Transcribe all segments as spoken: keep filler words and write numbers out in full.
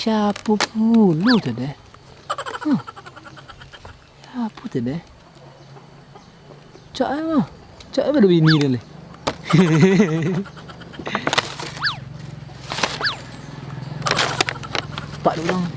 Siapo pulo tu deh? Huh. Siapo tu deh? Cak ai mah. Cak ai mah ado bini dah lai. Pak dulu.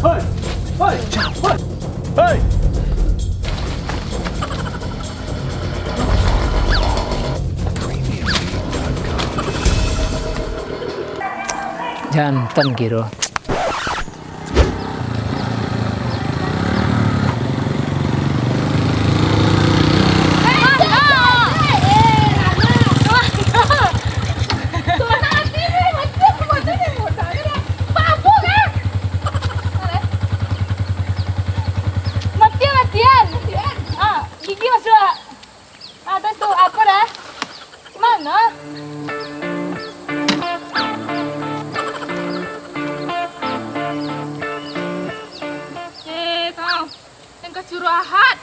Hei! Hei! Hei! Jantan kiro. Matian, matian. Ah, gigi masuk. Ah, tu, tu, apo dah? Mano? Eh, kau. Nan kau suruah Ahad.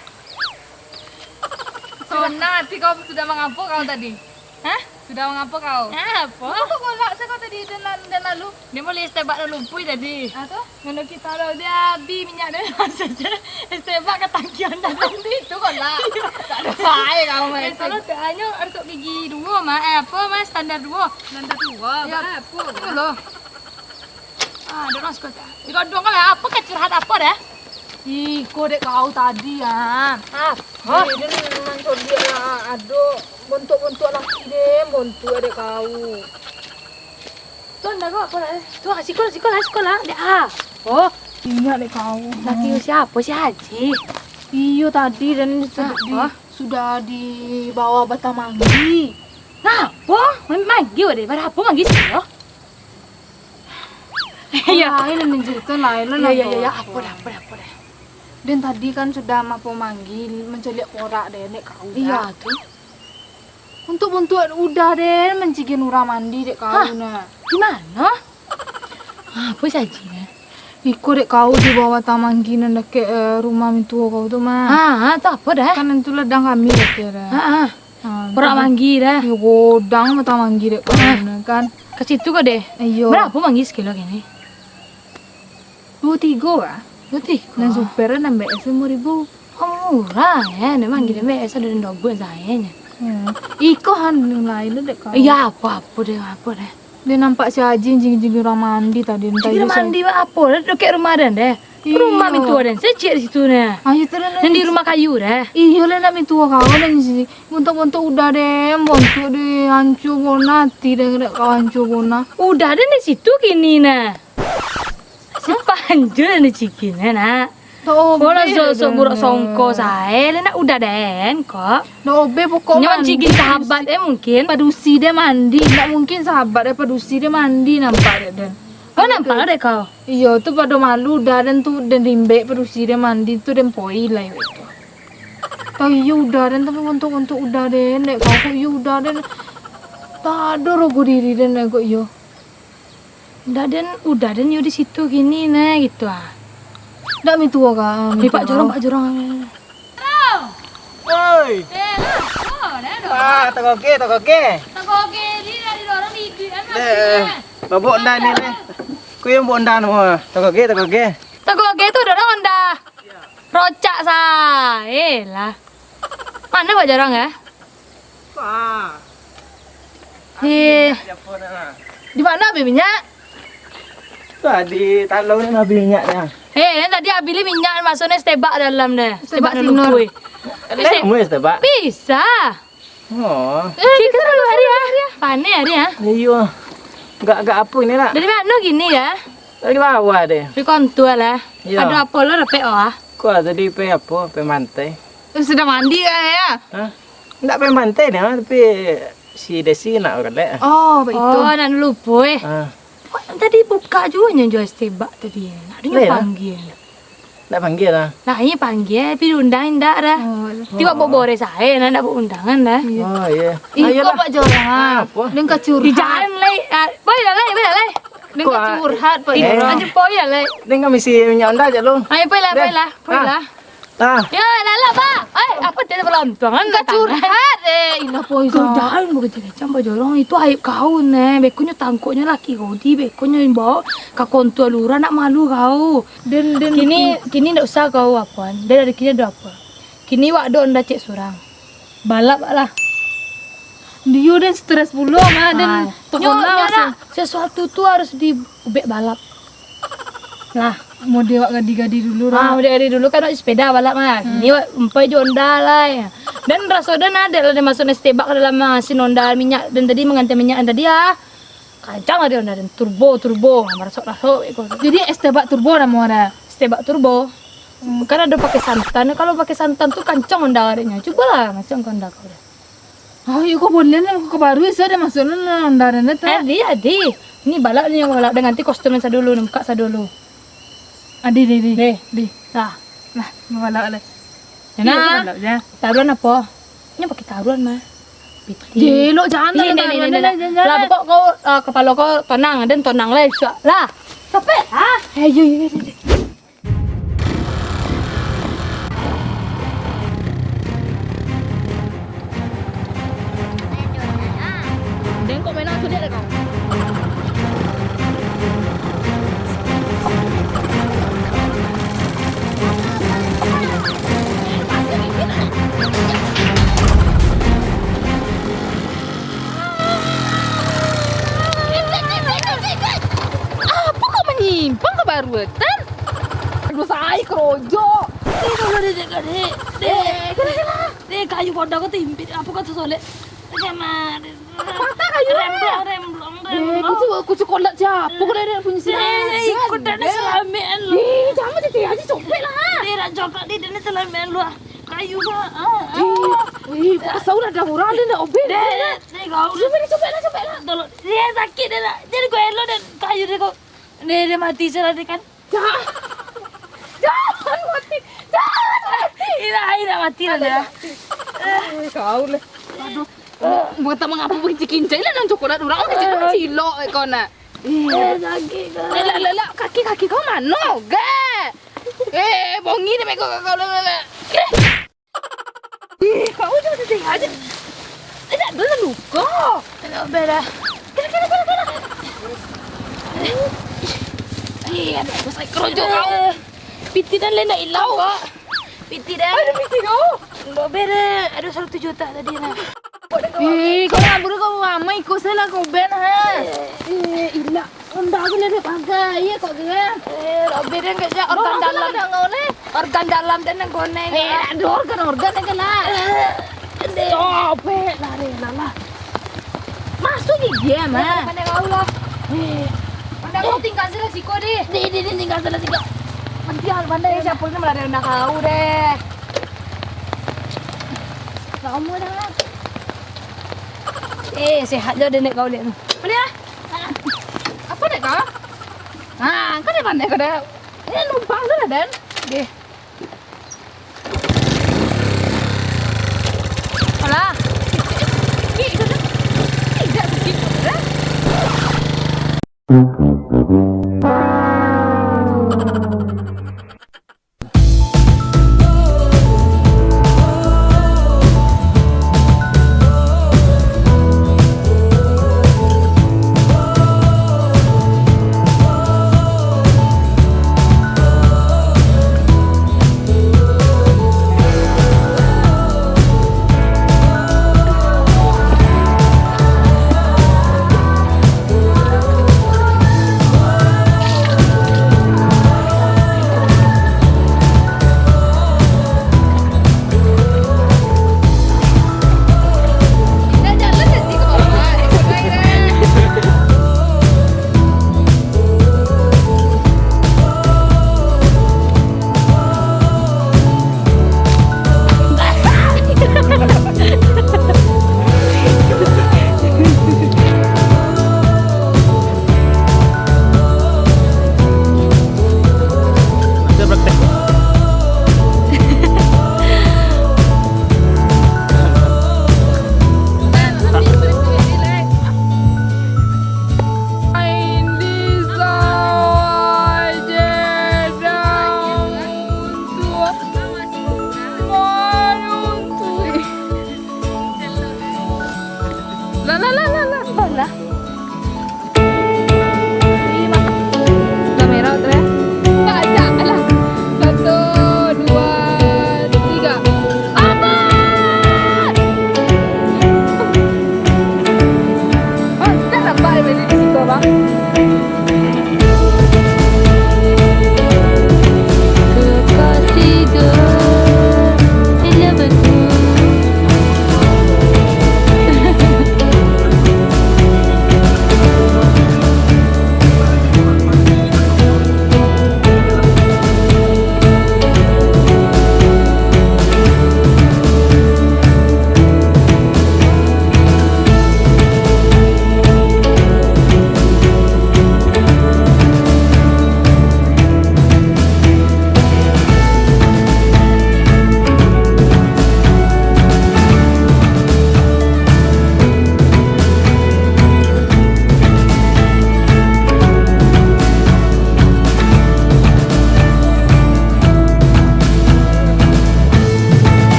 Sonang ati kau, sudah mangapo kau tadi? Hah? Sudah mangapo kau? Apo? Kenapa kau galak sa kau tadi dan, dan lalu? Dia mulai setebak dalam lumpui tadi. Ah, tu? Mano kita dah, dia habis minyak dia. Setebak ka tangkian dalam. Itu kau lah. Tak ada baik kau main. Eh, salah tu, hanya harus gigi dua, mah. Eh, apa, mah, standar dua. Standar dua, ya. Apa? Itu loh. Ah, ada orang suka tak? Iko dong, kalau apa ke curhat apa dah? Iko dek kau tadi, ah. Apa? Eh, dia ni memang codiak lah. Aduh, bontuk-bontuk laki deh, bontuk dek kau. Tu anda kau apa lah, eh? Tu, ah, siko lah, siko lah, siko lah. Dek, ah. Oh. Ingat dek kau. Laki siapa, si Haji? Iyo, tadi dan di, ah, di, ah, sudah dibawa batang manggi. Nah, apa? Manggi, weh, pada apa manggi sih, yo? Iya. Lain lah, cerita lain lah. Iya, iya, iya, iya. Apa dah, apa dah, apa dah. Den tadi kan sudah mapo manggi, mancaliak porak deh, dek kau dah. Iya, tu. Untuak-untuak udah deh, mancigian urang mandi dek kau nah. Hah? Di mano? Apa saji, nah? Iko dek kau di bawah batang manggi nan dakek, eh, rumah mintuo kau tu, mah. Ha, ha, tu apa dah? Kan itu ladang kami dakek dah. Ha, ha. Ha, porak manggi dah. Yo, godang batang manggi dek kau nah, kan. Ka situ kau deh? Iyo. Barapo manggi sakilo kini? Duo tigo, bah. Duo tigo? Nan super nan B S limo ribu. Oh, murah, eh. Nan manggi nan B S ado nan dobel sae nyo. Hmm. Iko han nan lain tu dek kau. Iya, apo-apo deh, apo deh. Dia nampak si Haji jing-jing urang mandi tadi, entah. Jing urang mandi, bah, apo? Dakek rumah den deh. Iyo. Rumah mintuo den, secik di situ nah. Ah, itu lah. Nan di rumah kayu deh. Iyo lah, nak mintuo kau lah di sini. Bontuk-bontuk udah deh, bontuk deh, hancua bonah ati deh, dek kau hancua bonah. Udah den di situ kini nah. Sipanjang ni cikin, eh, nak. Kalau sok-sok buruk songko sae, le nak udah den, kok. Nak obe pokok. Nyo mandi. Cikin sahabat, eh, mungkin. Padusi deh mandi, ndak mungkin sahabat deh, padusi deh mandi nampak dek den. Oh, nampak lah dek kau. Iyo, tu pado malu udah den tu, den rimbek padusi deh mandi tu, den poi lah itu. Tau iyo udah den, tapi untuk, untuk udah den, dek kau kok iyo udah den. Tak ado rogo diri den, dek kok iyo. Ndak den, udah den yo di situ kini nah, gitu ah. Ndak mintuo ka, eh, mintuo. Pak Jorong, Pak Jorong. Halo. Oi. Eh, lah, oh, dah. Ah, tokoge, tokoge. Tokoge ni lah didorong di, di, anu, eh, eh, babok onda ni, leh. Kuyuang babok onda semua. Tokoge, tokoge. Tokoge tu dorong onda. Rocak sae lah. Mano Pak Jorong, eh? Wah. Eh. Siapa nak? Di mano abih minyak? Tadi talau ni abih minyak dah. Eh, tadi abih li minyak masuk ni setebak dalam dah. Setebak setebak dulu, sinur. Kuy. Leh, kamu ya setebak? Bisa. Oh. Eh, kita selalu hari ah. Panen hari ah. Iyo. Gak, gak apa ni lah. Dari mano kini ya? Dari bawah deh. Dari kontua lah. Iyo. Ado apo lo dapek oh ah? Kau tadi pe apo? Pe mantai. Eh, sudah mandi kan ya? Hah? Ndak pe mantai deh, tapi si Desi nak galak. Oh, begitu. Oh, nak lupo eh. Ah. Kok tadi buka juo nyo juo setebak tadi eh. Nak dengar panggil. Ndak panggil lah. Nah, ini panggil, tapi diundang indak dah. Oh. Tiba bawa boreh sae, nah, ndak bawa undangan dah. Iyo. Oh, iyo. Iko Pak Jorong ah. Apo? Deng ka curhat. Di jalan lai. Ah, poi lah lai, poi lah lai. Deng ka curhat, Pak Jorong. Aja poi lah lai. Deng ka misi minyak onda aja lu. Ayo poi lah, poi lah, poi lah. Ah. Ya, lah lah, Pak. Eh, apo tadi balontongan? Deng ka curhat, eh. Ilah poi. Kau jangan bakecam-kecam, Pak Jorong. Itu aib kau, neh. Bekonyo tangkoknyo laki kau di, bekonyo bawa ka kontua lurah, nak malu kau. Den, den, kini, kini ndak usah kau apoan. Den dari kini ado apo? Kini wak ado onda cek surang. Balap lah. Dio den stres pulo mah, den. Ah. Nyo, nyo nak sesuatu tu harus diubek balap. Lah, mode wak gadi-gadi dulu lah. Ah, mode gadi dulu kan wak sepeda balap mah. Hmm. Kini wak umpai jo onda lah. Dan raso den ado lah, den masuk setebak ka dalam mesin onda minyak, dan tadi mangganti minyak tadi ah. Kancang lah dio, turbo, turbo, marasok-rasok iko. Jadi, es tebak turbo namo dah? Es tebak turbo. Hmm. Kan ado pakai santan, kalau pakai santan tu kancang onda areknyo. Cubolah, masuk ka onda kau dah. Oh, iyo, kok boleh lah, kok baru, asa dah masuk lah onda dah, dah. Adi, adi. Ni balap ni, balap dah, ganti kostum yang sadulu, buka sadulu. Adi, di, di. Deh. Di. Nah. Nah, balap lah. Nah, taruan apo? Nyo pakai taruan mah. Piti. Jelok, jangan taruan, taruan, jangan, jangan. Lah, pokok kau, ah, kapalo kau tonang, den tonang lah, isuak lah. Capek, ah. Eh, yo, yo, yo, yo. Bengkok mainan sudah deh kau. Apo kau manyimpang ka baruatan? Aduh, sai kerojo. Dek, dek, dek, dek. Dek, kayu poda ko timpit, apo ko tasolek? Patah kayu. Remblong, remblong, remblong. Kucu, kucu kolak siapo ko dari punyo sini? Dek, ikut dek, salamekan lu. Dek, jangan, dek, aja copek lah. Dek, nak copek, dek, dek, salamekan lu ah. Kayu lah. Ah, ah. Dek, wih, kok tahu lah dah murah, dek, nak obek. Dek, dek, kau. Copek lah, copek lah, copek lah. Tolong. Dek, sakit dek, nak. Jadi kau elok dek, kayu dek kau. Dek, dek mati salah dek kan. Jangan. Jangan mati. Jangan mati. Indak, indak mati lah dah. Kau lah. Aduh. Bukan tak mangapa, kincai-kincai lah nang cokolat urang, kecil cilok kau nak. Eh, sakik, Kak. Eh, lah, lah, lah, kaki, kaki kau mano, Kak? Eh, bongi dek beko kau, lah, lah, lah. Eh. Ih, kau jangan sedih aja. Eh, tak ada luka. Kena belah. Kena, kena, kena, kena. Eh, ada apa sakit kerojo kau? Piti den lah ndak ilang kok. Piti den. Ada piti kau? Ndak bere, ada seratus juta tadi nah. Ih, kau ngambur kau mama ikut saya lah kau ben ha. Eh, ilah. Onda tu lah dia pakai, iya kok dia. Eh, Robby dia kerja organ dalam. Organ dalam dan yang koneng. Eh, ada organ-organ yang kena. Capek lah, rela lah. Masuk gigi ya, mah. Pandai kau lah. Eh. Pandai kau tinggal salah siko deh. Deh, deh, deh, tinggal salah siko. Nanti hal pandai. Eh, siapa ni malah ada kau deh. Lama dah. Eh, sehat je deh nek kau lihat tu. Boleh lah. Apa dek kau? Ha, kan dia pandai kau dah. Ini numpang tu lah, Dan. Deh. Alah. Tidak sedikit, Dan. Lah. Kamera, Tre. Baca lah. Satu, dua, tiga. Amat! Oh, dah nampak dari siko, Bang.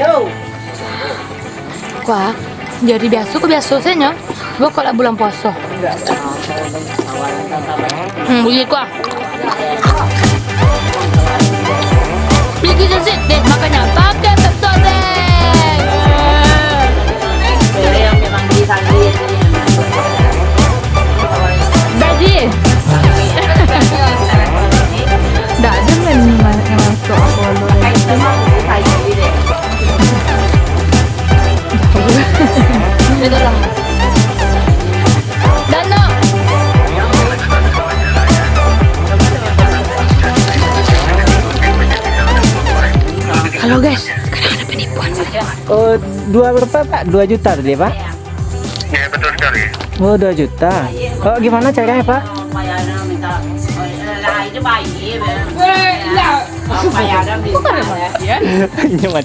Yo. Wah, jadi biaso ko biaso sajo nyo. Cubo kok lah bulan puaso. Hmm, bunyi ko ah. Pigi sasik deh, makanya pakai Pepsodent. Gaji. Ndak ado nan ma-, nan masuk apa lo. Halo guys, sekarang ada penipuan. Oh, dua berapa, Pak? Dua juta tadi, Pak? Ya, betul sekali. Oh, dua juta. Oh, gimana caranya, Pak? Nyaman.